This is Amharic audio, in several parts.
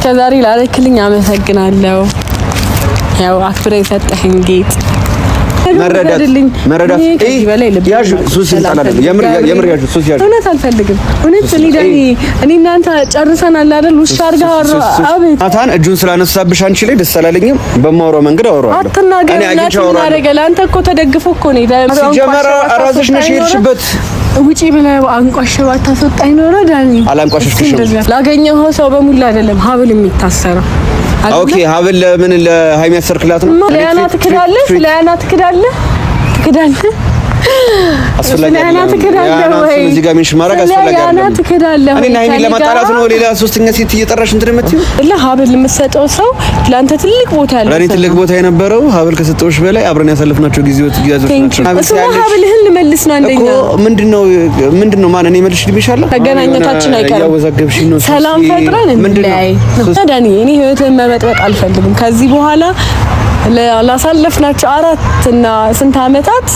እስከዛሬ ላደረክልኝ አመሰግናለሁ። ያው አክብረህ የሰጠኸኝ ጌጥ መረዳት መረዳት ያዥ ሱስ ይጣላል። የምር የምር ያዥ ሱስ ያዥ። እውነት አልፈልግም። እውነት እኔ ዳኒ እኔ እናንተ ጨርሰናል አይደል? ውሻ አድርገህ አቤት። ናታን እጁን ስላነሳብሽ አንቺ ላይ ደስ አላለኝም። በማወራው መንገድ አወራዋለሁ። አትናገር። እናት እናደርገ ለአንተ እኮ ተደግፎ እኮ ነው። ሲጀመር እራስሽ ነሽ የሄድሽበት። ውጪ ብለህ አንቋሸህ ባታስወጣኝ ኖሮ ዳኒ አላንቋሸሽኩሽም። ላገኘኸው ሰው በሙላ አይደለም ሀብል የሚታሰረው። Okay፣ ሀብል ለምን ለሀይሚ ያሰርክላት ነው? ለያና ትክዳለህ፣ ለያና ትክዳለህ፣ ትክዳለህ። አስፈላጊ አይደለም። እዚህ ጋር mention ማድረግ አስፈላጊ አይደለም። ትክዳለህ። እኔና ሀይሚን ለማጣላት ነው ሌላ ሶስተኛ ሴት እየጠራሽ እንትን የምትይው። ሀብል የምትሰጠው ሰው ለአንተ ትልቅ ቦታ ያለው ለእኔ ትልቅ ቦታ የነበረው ሀብል ከሰጠሁሽ በላይ አብረን ያሳለፍናቸው ጊዜዎች ጊዜያቶች ናቸው። እሱማ ሀብልህን ልመልስ ነው። አንደኛ እኮ ምንድነው ምንድነው ማን እኔ መልሽ ልብሻለሁ። መገናኘታችን አይቀርም። እያወዛገብሽኝ ነው። ሰላም ፈጥረን እንለያይ ዳኒ። እኔ ህይወትህን መበጥበጥ አልፈልግም ከዚህ በኋላ። ላሳለፍናቸው አራት እና ስንት አመታት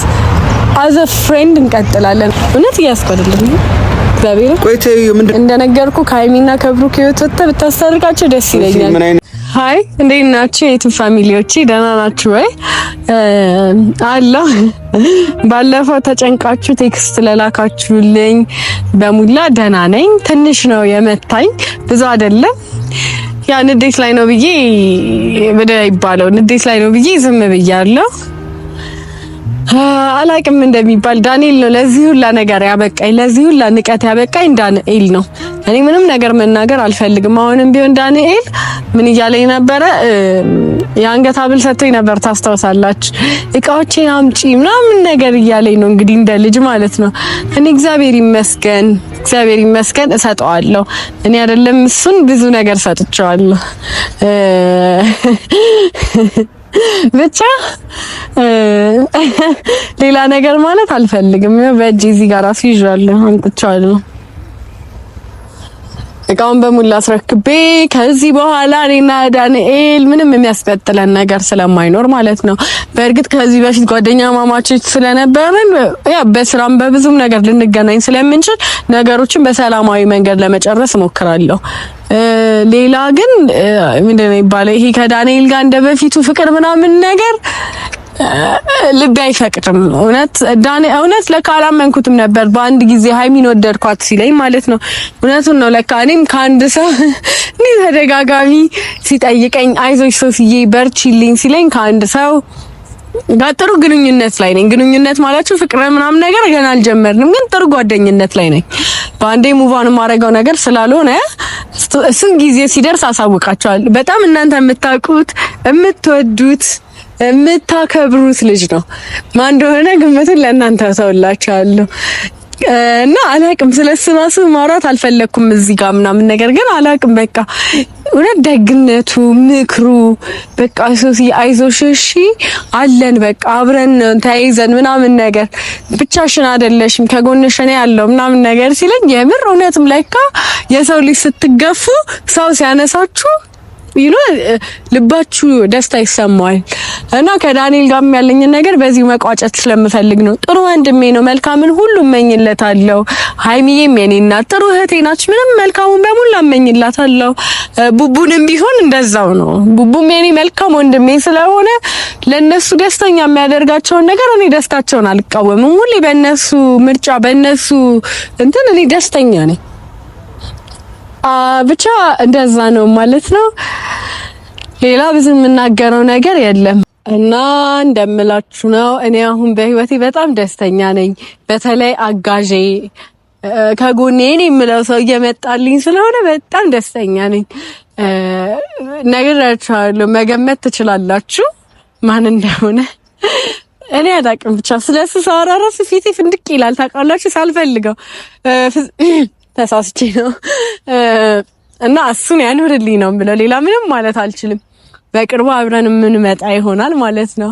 as a friend እንቀጥላለን። እውነት እያስኩ አይደለም። እግዚአብሔር ቆይቴ ምንድን እንደነገርኩ ከሀይሚና ከብሩክ ህይወት ወጥተህ ብታስታርቃቸው ደስ ይለኛል። Hi፣ እንዴት ናችሁ የ YouTube family ዎቼ? ደህና ናችሁ ወይ? አለሁ። ባለፈው ተጨንቃችሁ text ለላካችሁልኝ በሙላ ደህና ነኝ። ትንሽ ነው የመታኝ፣ ብዙ አይደለም። ያ ንዴት ላይ ነው ብዬ ምንድን ነው ይባለው? ንዴት ላይ ነው ብዬ ዝም ብያለሁ። አላቅም እንደሚባል ዳንኤል ነው ለዚህ ሁላ ነገር ያበቃኝ፣ ለዚህ ሁላ ንቀት ያበቃኝ ዳንኤል ነው። እኔ ምንም ነገር መናገር አልፈልግም። አሁንም ቢሆን ዳንኤል ምን እያለኝ ነበረ? የአንገት ሀብል ሰጥቶኝ ነበር፣ ታስታውሳላችሁ። እቃዎቼን አምጪ ምናምን ነገር እያለኝ ነው እንግዲህ እንደ ልጅ ማለት ነው። እኔ እግዚአብሔር ይመስገን፣ እግዚአብሔር ይመስገን እሰጠዋለሁ። እኔ አይደለም እሱን ብዙ ነገር ሰጥቼዋለሁ። ብቻ ሌላ ነገር ማለት አልፈልግም። በእጅ እዚህ ጋር ራሱ ይዣለሁ፣ አምጥቼዋለሁ። እቃውን በሙላ አስረክቤ ከዚህ በኋላ እኔና ዳንኤል ምንም የሚያስቀጥለን ነገር ስለማይኖር ማለት ነው። በእርግጥ ከዚህ በፊት ጓደኛ ማማቾች ስለነበርን ያ በስራም በብዙም ነገር ልንገናኝ ስለምንችል ነገሮችን በሰላማዊ መንገድ ለመጨረስ እሞክራለሁ። ሌላ ግን ምንድን ነው የሚባለው ይሄ ከዳንኤል ጋር እንደ በፊቱ ፍቅር ምናምን ነገር ልቤ አይፈቅድም። እውነት ዳኒ እውነት ለካ አላመንኩትም ነበር በአንድ ጊዜ ሀይሚን ወደድኳት ሲለኝ ማለት ነው። እውነቱን ነው። ለካ እኔም ከአንድ ሰው እኔ ተደጋጋሚ ሲጠይቀኝ አይዞሽ ሶስዬ በርቺልኝ ሲለኝ ከአንድ ሰው ጋር ጥሩ ግንኙነት ላይ ነኝ። ግንኙነት ማለቱ ፍቅር ምናምን ነገር ገና አልጀመርንም፣ ግን ጥሩ ጓደኝነት ላይ ነኝ። በአንዴ move on የማደርገው ነገር ስላልሆነ እሱን ጊዜ ሲደርስ አሳውቃቸዋለሁ። በጣም እናንተ የምታውቁት፣ የምትወዱት፣ የምታከብሩት ልጅ ነው። ማን እንደሆነ ግምቱን ለእናንተ ተውላችኋለሁ። እና አላቅም፣ ስለሱ እራሱ ማውራት አልፈለኩም እዚህ ጋር ምናምን ነገር ግን አላቅም። በቃ እውነት ደግነቱ፣ ምክሩ፣ በቃ ሶሲ አይዞሽ እሺ አለን፣ በቃ አብረን ተያይዘን ምናምን ነገር፣ ብቻሽን አይደለሽም፣ ከጎንሽ እኔ ያለው ምናምን ነገር ሲለኝ የምር እውነትም ለካ የሰው ልጅ ስትገፉ ሰው ሲያነሳችሁ ልባችሁ ደስታ ይሰማዋል። እና ከዳንኤል ጋርም ያለኝን ነገር በዚህ መቋጨት ስለምፈልግ ነው። ጥሩ ወንድሜ ነው። መልካምን ሁሉ እመኝለታለሁ። ሀይሚዬም የኔ እናት ጥሩ እህቴ ናች። ምንም መልካሙን በሙሉ እመኝላታለሁ። ቡቡንም ቢሆን እንደዛው ነው። ቡቡም የኔ መልካም ወንድሜ ስለሆነ ለነሱ ደስተኛ የሚያደርጋቸውን ነገር እኔ ደስታቸውን አልቃወምም። ሁሌ በእነሱ ምርጫ በእነሱ እንትን እኔ ደስተኛ ነኝ። ብቻ እንደዛ ነው ማለት ነው። ሌላ ብዙ የምናገረው ነገር የለም እና እንደምላችሁ ነው። እኔ አሁን በህይወቴ በጣም ደስተኛ ነኝ። በተለይ አጋዤ ከጎኔ እኔ የምለው ሰው እየመጣልኝ ስለሆነ በጣም ደስተኛ ነኝ። ነግራችኋለሁ፣ መገመት ትችላላችሁ ማን እንደሆነ። እኔ አላውቅም። ብቻ ስለሱ ሳወራ እራሱ ፊቴ ፍንድቅ ይላል። ታውቃላችሁ፣ ሳልፈልገው ተሳስቼ ነው። እና እሱን ያኑርልኝ ነው ብለው ሌላ ምንም ማለት አልችልም። በቅርቡ አብረን የምንመጣ ይሆናል ማለት ነው።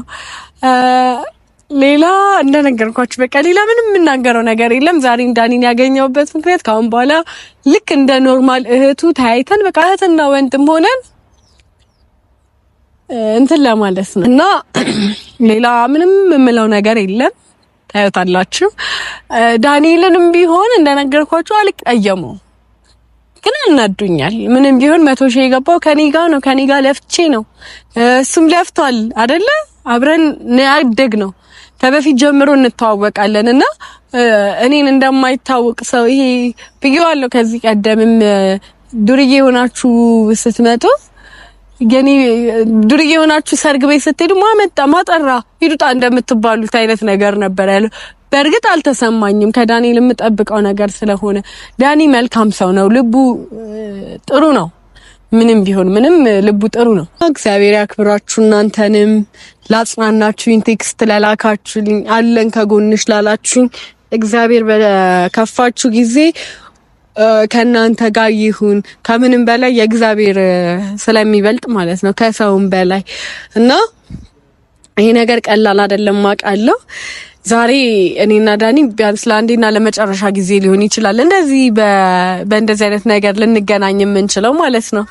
ሌላ እንደነገርኳችሁ በቃ ሌላ ምንም የምናገረው ነገር የለም። ዛሬ ዳኒን ያገኘሁበት ምክንያት ከአሁን በኋላ ልክ እንደ normal እህቱ ተያይተን በቃ እህትና ወንድም ሆነን እንትን ለማለት ነው እና ሌላ ምንም የምለው ነገር የለም። ታዩታላችሁ። ዳንኤልንም ቢሆን እንደነገርኳችሁ አልቀየመው። ግን አናዱኛል። ምንም ቢሆን 100,000 የገባው ከኔ ጋር ነው። ከኔ ጋር ለፍቼ ነው። እሱም ለፍቷል አይደለ? አብረን ያደግ ነው። ከበፊት ጀምሮ እንተዋወቃለን እና እኔን እንደማይታወቅ ሰው ይሄ ብዬዋለሁ። ከዚህ ቀደምም ዱርዬ ሆናችሁ ስትመጡ የኔ ዱርዬ ሆናችሁ ሰርግ ቤት ስትሄዱ ማመጣ ማጠራ ሂዱጣ እንደምትባሉት አይነት ነገር ነበር ያለው። በእርግጥ አልተሰማኝም ከዳንኤል የምጠብቀው ነገር ስለሆነ፣ ዳኒ መልካም ሰው ነው። ልቡ ጥሩ ነው። ምንም ቢሆን ምንም ልቡ ጥሩ ነው። እግዚአብሔር ያክብራችሁ። እናንተንም ላጽናናችሁኝ፣ text ለላካችሁልኝ፣ አለን ከጎንሽ ላላችሁኝ እግዚአብሔር በከፋችሁ ጊዜ ከእናንተ ጋር ይሁን። ከምንም በላይ የእግዚአብሔር ስለሚበልጥ ማለት ነው ከሰውም በላይ እና ይሄ ነገር ቀላል አይደለም አውቃለሁ። ዛሬ እኔና ዳኒ ቢያንስ ለአንዴና ለመጨረሻ ጊዜ ሊሆን ይችላል እንደዚህ በእንደዚህ አይነት ነገር ልንገናኝ የምንችለው ማለት ነው።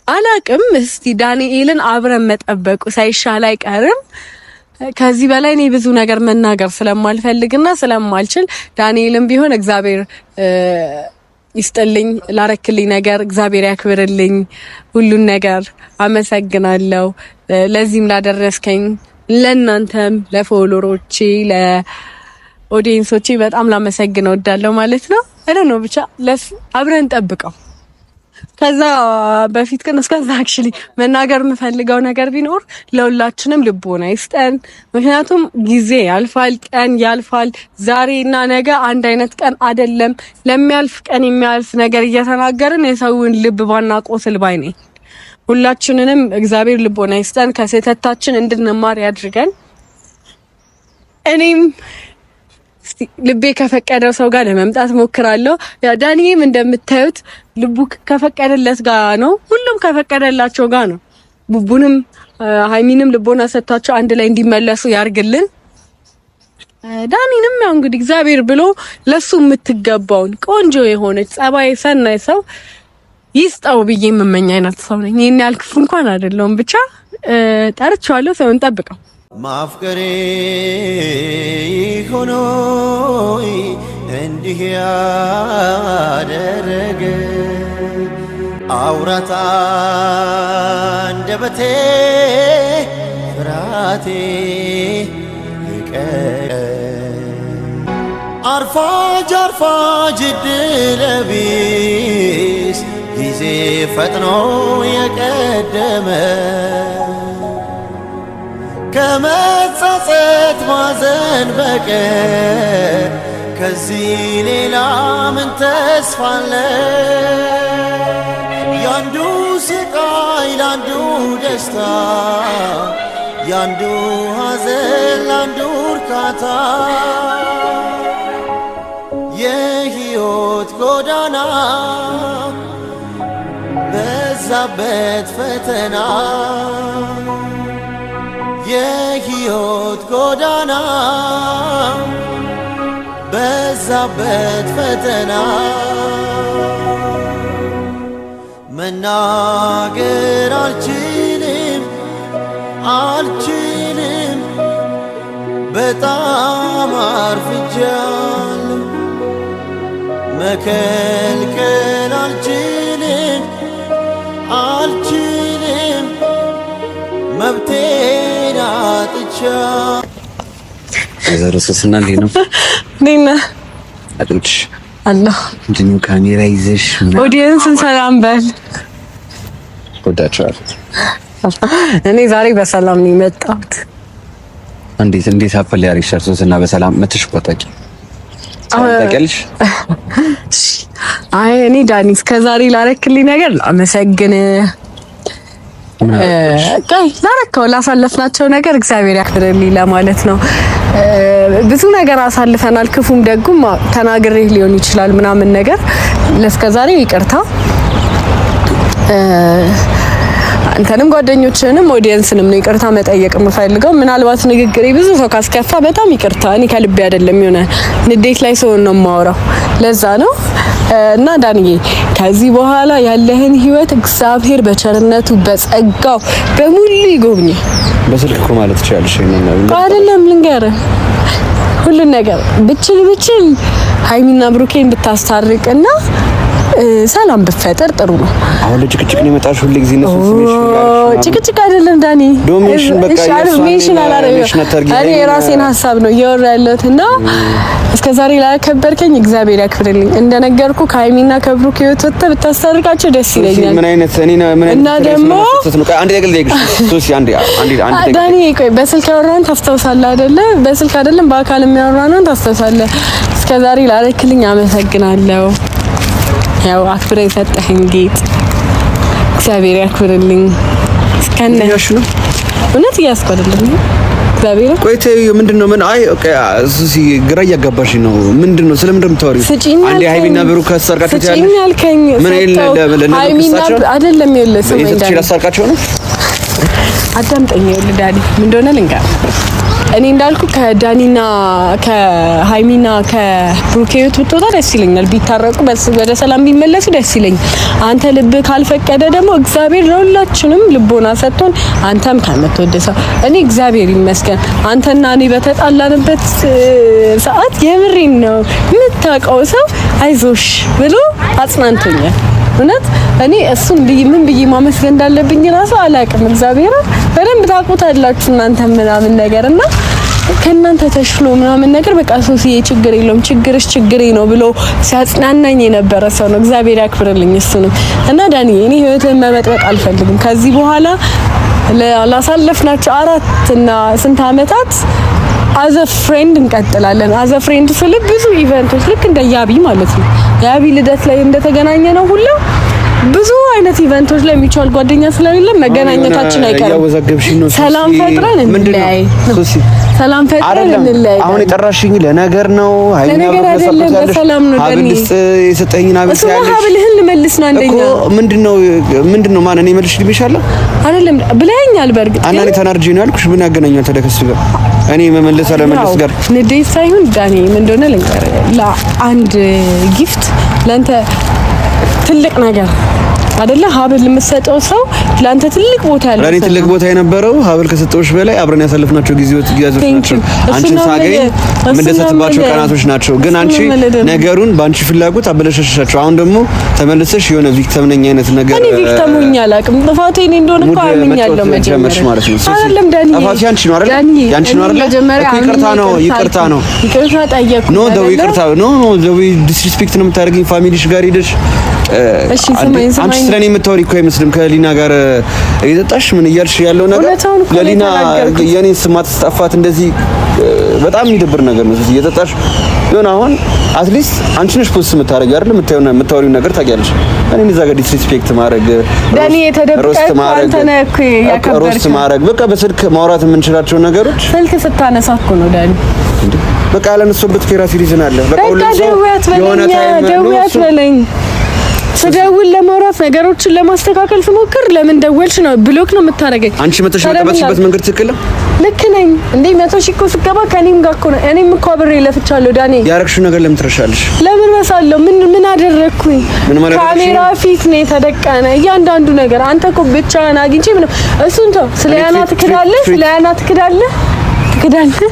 አላቅም። እስቲ ዳንኤልን አብረን መጠበቁ ሳይሻል አይቀርም። ከዚህ በላይ እኔ ብዙ ነገር መናገር ስለማልፈልግና ስለማልችል ዳንኤልም ቢሆን እግዚአብሔር ይስጥልኝ፣ ላረክልኝ ነገር እግዚአብሔር ያክብርልኝ፣ ሁሉን ነገር አመሰግናለሁ። ለዚህም ላደረስከኝ ለእናንተም ለ follower ኦቼ ለ audience ኦቼ በጣም ላመሰግን እወዳለሁ ማለት ነው። I don't know ብቻ ለሱ አብረን ጠብቀው። ከዛ በፊት ግን እስከዛ actually መናገር የምፈልገው ነገር ቢኖር ለሁላችንም ልቦና ይስጠን። ምክንያቱም ጊዜ ያልፋል፣ ቀን ያልፋል። ዛሬና ነገ አንድ አይነት ቀን አይደለም። ለሚያልፍ ቀን የሚያልፍ ነገር እየተናገርን የሰውን ልብ ባናቆስል ባይ ነኝ። ሁላችንንም እግዚአብሔር ልቦና ይስጠን፣ ከስህተታችን እንድንማር ያድርገን። እኔም ልቤ ከፈቀደው ሰው ጋር ለመምጣት ሞክራለሁ። ያ ዳኒም እንደምታዩት ልቡ ከፈቀደለት ጋር ነው። ሁሉም ከፈቀደላቸው ጋር ነው። ቡቡንም ሃይሚንም ልቦና ሰጥቷቸው አንድ ላይ እንዲመለሱ ያርግልን። ዳኒንም ያው እንግዲህ እግዚአብሔር ብሎ ለሱ የምትገባውን ቆንጆ የሆነች ጸባይ ሰናይ ሰው ይስጠው ብዬ የምመኝ አይነት ሰው ነኝ። ይሄን ያህል ክፉ እንኳን አይደለሁም። ብቻ ጠርቼዋለሁ። ሰውን ጠብቀው ማፍቀሬ ሆኖይ እንዲህ ያደረገ አውራታ አንደበቴ ፍርሃቴ ይቀር አርፋጅ አርፋጅ ዕድለቢስ ጊዜ ፈጥኖ የቀደመ ከመጸጸት ማዘን በቀር ከዚህ ሌላ ምን ተስፋ አለ? ያንዱ ስቃይ ላንዱ ደስታ፣ ያንዱ ሐዘን ላንዱ እርካታ፣ የሕይወት ጎዳና በዛበት ፈተና፣ የሕይወት ጎዳና በዛበት ፈተና፣ መናገር አልችልም አልችልም በጣም አርፍጃለሁ፣ መከልከል አልችልም አልችልም መብቴን አጥቻለሁ። ወይዘሮ ሶስና እንዴት ነው? እንዴት ነህ? አጥንትሽ አለሁ። ምንድን ነው ካሜራ ይዘሽ? ኦዲየንስን ሰላም በል። ወዳቸዋለሁ። እኔ ዛሬ በሰላም ነው የመጣሁት። እንዴት እንዴት አፈል ያሪሻል ሶስና በሰላም መተሽ እኮ አታውቂም። ታውቂያለሽ? አይ እኔ ዳኒ እስከ ዛሬ ላረክልኝ ነገር ላመሰግን ቆይ ላረከው ላሳለፍናቸው ነገር እግዚአብሔር ያክብርልኝ ለማለት ነው። ብዙ ነገር አሳልፈናል፣ ክፉም ደጉም ተናግሬህ ሊሆን ይችላል ምናምን ነገር ለእስከ ዛሬ ይቅርታ። አንተንም ጓደኞችህንም audience ንም ነው ይቅርታ መጠየቅ የምፈልገው። ምናልባት ንግግሬ ብዙ ሰው ካስከፋ በጣም ይቅርታ። እኔ ከልቤ አይደለም፣ የሆነ ንዴት ላይ ሰውን ነው የማወራው፣ ለዛ ነው። እና ዳንዬ ከዚህ በኋላ ያለህን ህይወት እግዚአብሔር በቸርነቱ በጸጋው በሙሉ ይጎብኝ። በስልክ እኮ ማለት ትችያለሽ። አይደለም ልንገርህ፣ ሁሉን ነገር ብችል ብችል ሀይሚና ብሩኬን ብታስታርቅና ሰላም ብፈጠር ጥሩ ነው። አሁን ለጭቅጭቅ ነው የመጣሽ? ሁሉ ጊዜ እነሱ ጭቅጭቅ አይደለም ዳኒ፣ ዶሜሽን በቃ mention አላደረግም። እኔ የራሴን ሀሳብ ነው እያወራ ያለሁት እና እስከ ዛሬ ላከበርከኝ እግዚአብሔር ያክብርልኝ። እንደነገርኩ ከሀይሚና ከብሩክ ህይወት ወጥተህ ብታስታርቃቸው ደስ ይለኛል። ምን አይነት እኔ ምን አይነት እና ደግሞ አንድ ነገር ልጠይቅሽ ሶሲ፣ አንድ አንድ አንድ ዳኒ፣ ቆይ በስልክ ያወራን ታስታውሳለህ አይደለ? በስልክ አይደለም በአካል የሚያወራነውን ታስታውሳለህ። እስከ ዛሬ ላደረክልኝ አመሰግናለሁ። ያው አክብረ የሰጠኸኝ ጌጥ እግዚአብሔር ያክብርልኝ። እስከነ ነው እውነት እያስኩ አይደለም እግዚአብሔር። ቆይ ተይው፣ ምንድነው? ምን አይ okay፣ ሱሲ ግራ እያጋባሽ ነው። ምንድነው? ስለምንድን ነው የምታወሪው? አንዴ ሀይሚና ብሩክ አስታርቃቸው ትያለሽ። ስጪኝ አልከኝ። ምን ሀይሚና አይደለም ይኸውልህ፣ ስማኝ ዳኒ፣ ላስታርቃቸው ነው። አዳምጠኝ። ይኸውልህ ዳኒ፣ ምን እንደሆነ ልንገርህ። እኔ እንዳልኩ ከዳኒና ከሀይሚና ከብሩክ ህይወት ብትወጣ ደስ ይለኛል። ቢታረቁ ወደ ሰላም ቢመለሱ ደስ ይለኛል። አንተ ልብ ካልፈቀደ ደግሞ እግዚአብሔር ለሁላችንም ልቦና ሰጥቶን አንተም ከምትወድ ሰው እኔ እግዚአብሔር ይመስገን አንተና እኔ በተጣላንበት ሰዓት የምሬን ነው የምታውቀው ሰው አይዞሽ ብሎ አጽናንቶኛል። እውነት እኔ እሱን ምን ብዬ ማመስገን እንዳለብኝ ራሱ አላውቅም። እግዚአብሔር በደንብ ታውቁታላችሁ እናንተ ምናምን ነገር እና ከእናንተ ተሽሎ ምናምን ነገር በቃ ሶሲዬ ችግር የለውም ችግርሽ ችግሬ ነው ብሎ ሲያጽናናኝ የነበረ ሰው ነው። እግዚአብሔር ያክብርልኝ እሱንም። እና ዳኒ እኔ ህይወትን መበጥበጥ አልፈልግም። ከዚህ በኋላ ላሳለፍናቸው 4 እና ስንት አመታት as a friend እንቀጥላለን። As a friend ስል ብዙ event ኦች ልክ እንደ ያቢ ማለት ነው። ያቢ ልደት ላይ እንደተገናኘ ነው ሁሉ ብዙ አይነት event ኦች ላይ mutual ጓደኛ ስለሌለ መገናኘታችን አይቀርም። ሰላም ፈጥረን እንለያይ። ሰላም ፈጥረን እንለያይ። አሁን የጠራሽኝ ለነገር ነው? ለነገር አይደለም፣ በሰላም ነው። ሀብል የሰጠኝን ሀብል እሱማ ሀብልህን ልመልስ ነው። አንደኛ እኮ ምንድነው ማን እኔ መልሽ ልምሻለሁ አይደለም ብለኸኛል። በእርግጥ እና እኔ ተናድጄ ነው ያልኩሽ። ምን ያገናኛል ታዲያ ከእሱ ጋር? እኔ መመለስ አለመመለስ ጋር ንዴት ሳይሆን ዳኒ ምን እንደሆነ ልንገርህ፣ ለአንድ gift ለአንተ ትልቅ ነገር አይደለ ሀብል የምትሰጠው ሰው ለአንተ ትልቅ ቦታ ያለው ለኔ ትልቅ ቦታ የነበረው ሀብል ከሰጠሁሽ በላይ አብረን ያሳለፍናቸው ጊዜዎች ናቸው። አንቺን ሳገኝ የምደሰትባቸው ቀናቶች ናቸው። ግን አንቺ ነገሩን በአንቺ ፍላጎት አበለሻሸሻቸው። አሁን ደግሞ ተመልሰሽ የሆነ victim ነኝ አይነት ነገር። እኔ victim ሆኜ አላውቅም። ጥፋቴ እኔ እንደሆነ እኮ አምኛለሁ። መጀመርሽ ማለት ነው። አይደለም ዳኒ፣ ጥፋቴ ያንቺ ነው አይደል? ያንቺ ነው አይደል? ይቅርታ ነው፣ ይቅርታ ነው፣ ይቅርታ ጠየቅኩ። No the way ይቅርታ no no the way disrespect ነው የምታደርጊኝ family ሽ ጋር ሄደሽ። እሺ ስማኝ ስማኝ፣ አንቺ ስለኔ የምታወሪ እኮ አይመስልም። ከሊና ጋር እየጠጣሽ ምን እያልሽ ያለው ነገር ለሊና የኔን ስም ማስጠፋት እንደዚህ በጣም የሚደብር ነገር ነው። እየጠጣሽ የሆነ አሁን at least አንቺ ነሽ post የምታደርጊው አይደል? የምታወሪው ነገር ታውቂያለሽ። እኔን እዛ ጋር disrespect ማድረግ ዳኒ፣ የተደበቀ አንተ ነህ እኮ ያከበርከው። Roast ማድረግ በቃ በስልክ ማውራት የምንችላቸው ነገሮች ስልክ ስታነሳ እኮ ነው ዳኒ። በቃ ያላነሳሁበት የራሴ reason አለ። በቃ ሁሉም ሰው የሆነ time ደውያት በለኝ ስደውል ለማውራት ነገሮችን ለማስተካከል ስሞክር ለምን ደወልሽ ነው block ነው የምታደርገኝ። አንቺ መተሽ የመጣበትሽበት መንገድ ትክክል ነው። ልክ ነኝ እንዴ? 100,000 እኮ ስገባ ከኔም ጋር እኮ ነው። እኔም እኮ አብሬ ለፍቻለሁ ዳኔ። ያረግሽው ነገር ለምን ትረሻለሽ? ለምን ረሳለሁ? ምን አደረግኩኝ? ካሜራ ፊት ነው የተደቀነ እያንዳንዱ ነገር። አንተ እኮ ብቻህን አግኝቼ ምንም እሱን ተው። ስለ ያና ትክዳለህ፣ ስለ ያና ትክዳለህ፣ ትክዳለህ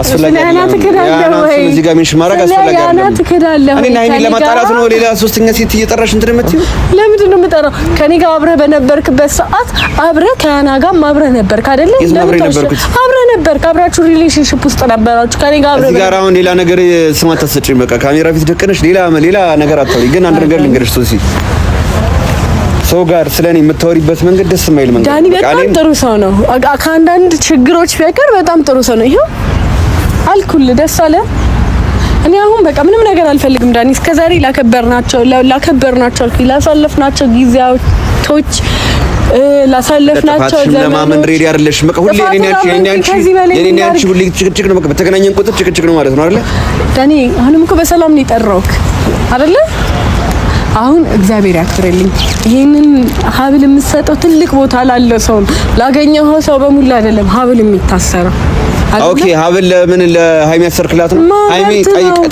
አስፈላጊ አይደለም። እዚህ ጋር mention ማድረግ አስፈላጊ አይደለም። እኔና ሀይሚን ለማጣላት ነው ሌላ ሶስተኛ ሴት እየጠራሽ እንትን የምትይው? ለምንድን ነው የምጠራው? ከኔ ጋር አብረህ በነበርክበት ሰዓት አብረህ ከያና ጋር አብረህ ነበርክ አይደለ? አብረህ ነበርክ። አብራችሁ relationship ውስጥ ነበራችሁ። ከኔ ጋር አብረህ እዚህ ጋር አሁን ሌላ ነገር ስም አታሰጪም። በቃ ካሜራ ፊት ደቅነሽ ሌላ ሌላ ነገር አታውሪ። ግን አንድ ነገር ልንገርሽ ሶሲ፣ ሰው ጋር ስለኔ የምታወሪበት መንገድ ደስ የማይል መንገድ። ዳኒ በጣም ጥሩ ሰው ነው። ከአንዳንድ ችግሮች ቢቀር በጣም ጥሩ ሰው ነው። ይሄው አልኩልህ፣ ደስ አለ። እኔ አሁን በቃ ምንም ነገር አልፈልግም ዳኒ። እስከዛሬ ላከበርናቸው አልኩኝ፣ ላሳለፍናቸው ጊዜያቶች ላሳለፍናቸው ለማመን ready አይደለሽም። በቃ ሁሌ እኔ አንቺ ሁሌ ጭቅጭቅ ነው። በቃ በተገናኘን ቁጥር ጭቅጭቅ ነው ማለት ነው አይደለ? ዳኒ አሁንም እኮ በሰላም ነው የጠራሁህ አይደለ? አሁን እግዚአብሔር ያክብርልኝ። ይሄንን ሀብል የምትሰጠው ትልቅ ቦታ ላለ ሰው ላገኘው ሰው በሙሉ አይደለም ሀብል የሚታሰረው። Okay ሀብል ለምን ለሀይሚ ያሰርክላት ነው? ሀይሚ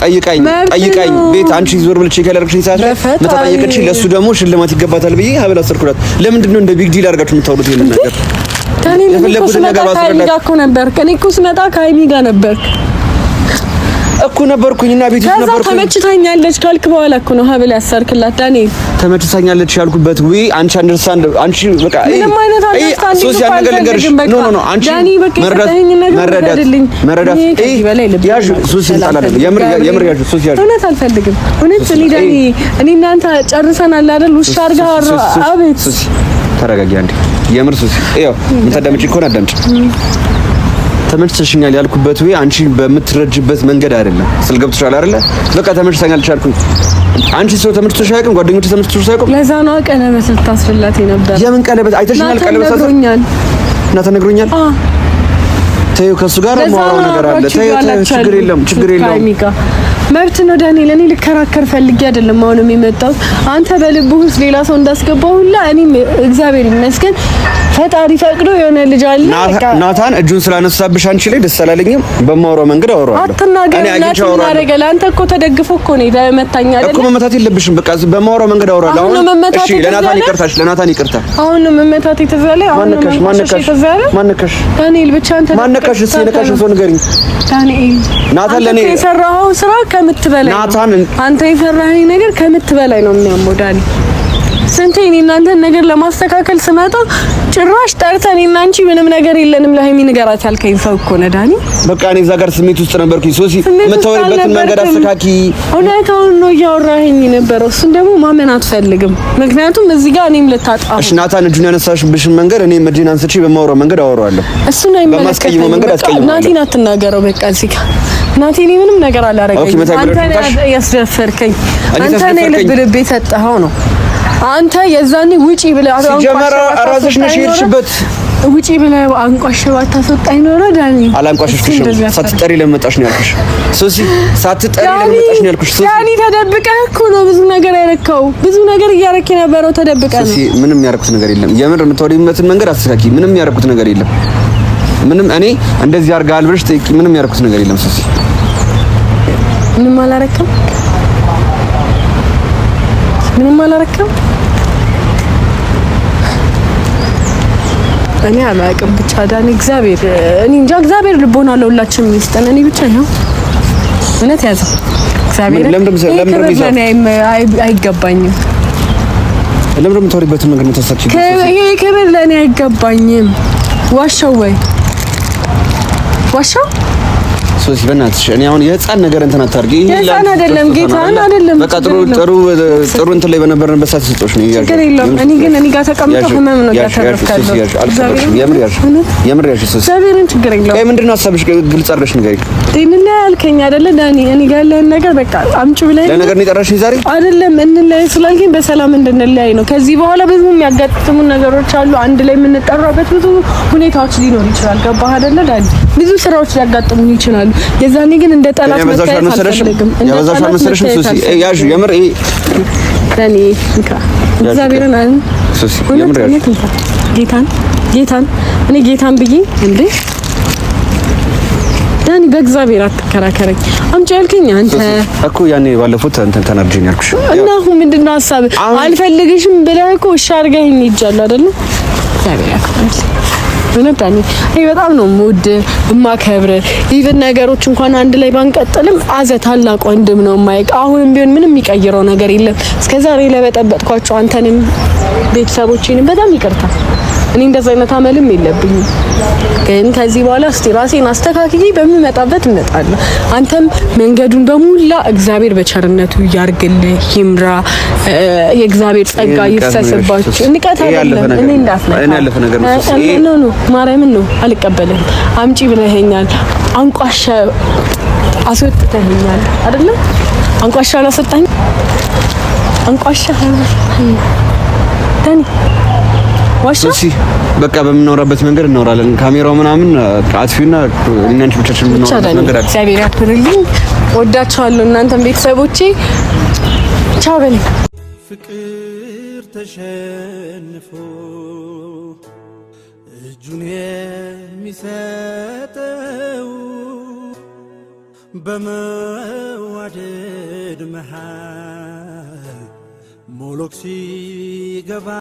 ጠይቃኝ ጠይቃኝ ቤት አንቺ ዞር ብለሽ ካላደረግሽኝ ሰዓት መታ ጠየቀችኝ። ለሱ ደግሞ ሽልማት ይገባታል ብዬ ሀብል አሰርኩላት። ለምንድን ነው እንደ big deal አድርጋችሁ የምታወሩት ይሄንን ነገር? እኔ እኮ ስመጣ ከሀይሚ ጋር እኮ ነበርክ። እኔ እኮ ስመጣ ከሀይሚ ጋር ነበርክ። እኮ ነበርኩኝና ቤት ውስጥ ነበርኩኝ። ከዛ ተመችታኛለች ካልክ በኋላ እኮ ነው ሀብል ያሰርክላት ዳንኤል። ተመችታኛለች ያልኩበት ወይ አንቺ understand አንቺ በቃ ምንም አይነት understanding ሶሲ ያን ነገር ልንገርሽ። No no no አንቺ መረዳት መረዳት መረዳት ያዥ ሶሲ እንጣላለን። የምር የምር ያዥ ሶሲ ያዥ እውነት አልፈልግም። እውነት እኔ ዳኒ እኔ እናንተ ጨርሰናል አይደል? ውሻ አድርጋ አቤት ሶሲ ተረጋጊ አንዴ። የምር ሶሲ ይኸው የምታዳምጪ ከሆነ አዳምጪ። ተመችተሽኛል ያልኩበት ወይ አንቺ በምትረጅበት መንገድ አይደለም። ስልገብቶሻል አይደለ? በቃ ተመችተኛል አልኩኝ። አንቺ ሰው ተመችቶሽ አያውቅም፣ ጓደኞቼ ተመችቶሽ አያውቅም። ለዛ ነው ቀለበት ልታስፈላት የነበረ። የምን ቀለበት አይተሽኛል? ቀለበት ነግሮኛል እና ተነግሮኛል። ተይው፣ ከእሱ ጋር የማወራው ነገር አለ። ተይው፣ ችግር የለም፣ ችግር የለውም። መብት ነው ዳንኤል። እኔ ልከራከር ፈልጌ አይደለም አሁንም የመጣሁት። አንተ በልብህ ውስጥ ሌላ ሰው እንዳስገባው ሁላ እኔም እግዚአብሔር ይመስገን ፈጣሪ ፈቅዶ የሆነ ልጅ አለ። ናታን እጁን ስላነሳብሽ አንቺ ላይ ደስ አላለኝም። በማወራው መንገድ አወራዋለሁ። አትናገር። ናታን አደረገ። አንተ እኮ ተደግፎ እኮ ነው መታኝ አይደል እኮ መመታት የለብሽም። በቃ በማወራው መንገድ አወራዋለሁ። አሁን እሺ፣ ለናታን ይቅርታሽ፣ ለናታን ይቅርታ። አሁን ነው መመታት የተዛለ። አሁን ነው ማነካሽ? ማነካሽ? ዳንኤል ብቻ አንተ ማነካሽ? እስኪ የነካሽን ሰው ንገሪኝ ዳንኤል። ናታን ለኔ የሰራኸው ስራ ከምት በላይ ናታን፣ አንተ የሰራኸኝ ነገር ከምት በላይ ነው የሚያመው ዳንኤል። ስንቴ እኔ እናንተን ነገር ለማስተካከል ስመጣ ጭራሽ ጠርተን እኔና አንቺ ምንም ነገር የለንም ለሀይሚ ንገራት ያልከኝ ሰው እኮ ነህ ዳኒ። በቃ እኔ እዛ ጋር ስሜት ውስጥ ነበርኩኝ። ሶሲ የምታወሪበትን መንገድ አስተካኪ። እውነታውን ነው እያወራኸኝ የነበረው። እሱን ደግሞ ማመን አትፈልግም። ምክንያቱም እዚህ ጋር እኔም ልታጣ። እሺ ናታን እጁን ያነሳሽብሽን መንገድ እኔ እጄን አንስቼ በማወራው መንገድ አወራዋለሁ። እሱን አይመለከተኝም። መንገድ አስቀይመው። ናቲን አትናገረው። በቃ እዚህ ጋር ናቲ እኔ ምንም ነገር አላደረገኝም። አንተ ነህ ያስደፈርከኝ። አንተ ነህ ልብ ልብ የሰጠኸው ነው። አንተ የዛኔ ውጪ ብለህ ሲጀመር ራስሽ ነሽ የሄድሽበት። ውጪ ብለህ አንቋሸህ ባታስወጣኝ ኖሮ ዳኒ አላንቋሸሽኩሽም። ሳትጠሪ ለመጣሽ ነው ያልኩሽ ሶሲ። ሳትጠሪ ለመጣሽ ነው ያልኩሽ ሶሲ። ዳኒ ተደብቀህ እኮ ነው ብዙ ነገር ያረከው። ብዙ ነገር እያረክ የነበረው ተደብቀህ ነው። ሶሲ ምንም ያረኩት ነገር የለም። የምር የምታወሪበትን መንገድ አስተካኪ። ምንም ያረኩት ነገር የለም። ምንም እኔ እንደዚህ አድርገሃል ብለሽ ጠይቂ። ምንም ያረኩት ነገር የለም ሶሲ። ምንም አላረክም። ምንም አላረክም። እኔ አላውቅም። ብቻ ዳኒ እግዚአብሔር እኔ እንጃ እግዚአብሔር ልቦና ለሁላችንም ይስጠን። እኔ ብቻ ነው እውነት ያዘው እግዚአብሔር አይገባኝም። ለምን የምታወሪበትን መንገድ ነው? ይሄ ክብር ለእኔ አይገባኝም። ዋሻው ወይ ዋሻው ሶሲ በእናትሽ እኔ አሁን የህፃን ነገር እንትን አታድርጊ። ይሄ የህፃን አይደለም ጌታን አይደለም። በቃ ጥሩ ጥሩ ጥሩ እንትን ላይ በነበርንበት ሰዓት ስጦሽ ነው። ችግር የለውም። እኔ ግን እኔ ጋር ተቀምጦ ህመም ነው ያተረፍካለሁ። የምር ያዥ የምር ያዥ ሶሲ እግዚአብሔርን ችግር የለውም። ቆይ ምንድን ነው ሀሳብሽ? ግልጽ አድርገሽ ንገሪኝ። እንለያይ አልከኝ አይደለ ዳኒ? እኔ ጋር ያለህን ነገር በቃ አምጪ ብለህ ለነገር ነው የጠራሽኝ ዛሬ አይደለም። እንለያይ ስላልከኝ በሰላም እንድንለያይ ነው። ከዚህ በኋላ ብዙ የሚያጋጥሙን ነገሮች አሉ። አንድ ላይ የምንጠራበት ብዙ ሁኔታዎች ሊኖር ይችላል። ገባህ አይደለ ዳኒ? ብዙ ስራዎች ሊያጋጥሙን ይችላሉ። የዛኔ ግን እንደ ጠላት መታየት አልፈልግም። ያበዛሽ አልመሰለሽም? ሶሲ ያዥ የምር ይሄ ዳኒ እንካ እግዚአብሔርን አለ ሶሲ የምር ያዥ ጌታን ጌታን እኔ ጌታን ብዬ እንዴ ዳኒ በእግዚአብሔር አትከራከረኝ። አምጪ ያልከኝ አንተ እኮ ያኔ ባለፉት እንትን ተናድጄ ነው ያልኩሽ። እና አሁን ምንድን ነው ሀሳብህ? አልፈልግሽም ብለህ እኮ እሺ አድርገኸኝ ሄጃለሁ አይደለ? እግዚአብሔር ያክብርልኝ። እውነት ዳኒ እኔ በጣም ነው የምወድህ የማከብርህ። even ነገሮች እንኳን አንድ ላይ ባንቀጥልም አዘ ታላቅ ወንድም ነው የማይቅ። አሁንም ቢሆን ምንም የሚቀይረው ነገር የለም። እስከዛሬ ለበጠበጥኳቸው አንተንም ቤተሰቦቼንም በጣም ይቅርታ። እኔ እንደዛ አይነት አመልም የለብኝም። ግን ከዚህ በኋላ እስቲ ራሴን አስተካክዬ በምመጣበት እመጣለሁ። አንተም መንገዱን በሙላ እግዚአብሔር በቸርነቱ ያርግልህ፣ ይምራ፣ የእግዚአብሔር ጸጋ ይፍሰስባችሁ። ንቀት አይደለም። እኔ እንዳትነካ no no ማርያምን ነው አልቀበልህም። አምጪ ብለኸኛል፣ አንቋሸ አስወጥተኸኛል አይደለም? አንቋሸ አላስወጣኝ አንቋሸ ዳኒ ዋሻ እሺ በቃ በምናወራበት መንገድ እናወራለን። ካሜራው ምናምን አጥፊውና እኛ አንቺ ብቻችን የምናወራበት መንገድ አለ። እግዚአብሔር ያክብርልኝ። ወዳችኋለሁ። እናንተም ቤተሰቦቼ ቻው በለኝ። ፍቅር ተሸንፎ እጁን የሚሰጠው በመዋደድ መሃል ሞሎክ ሲገባ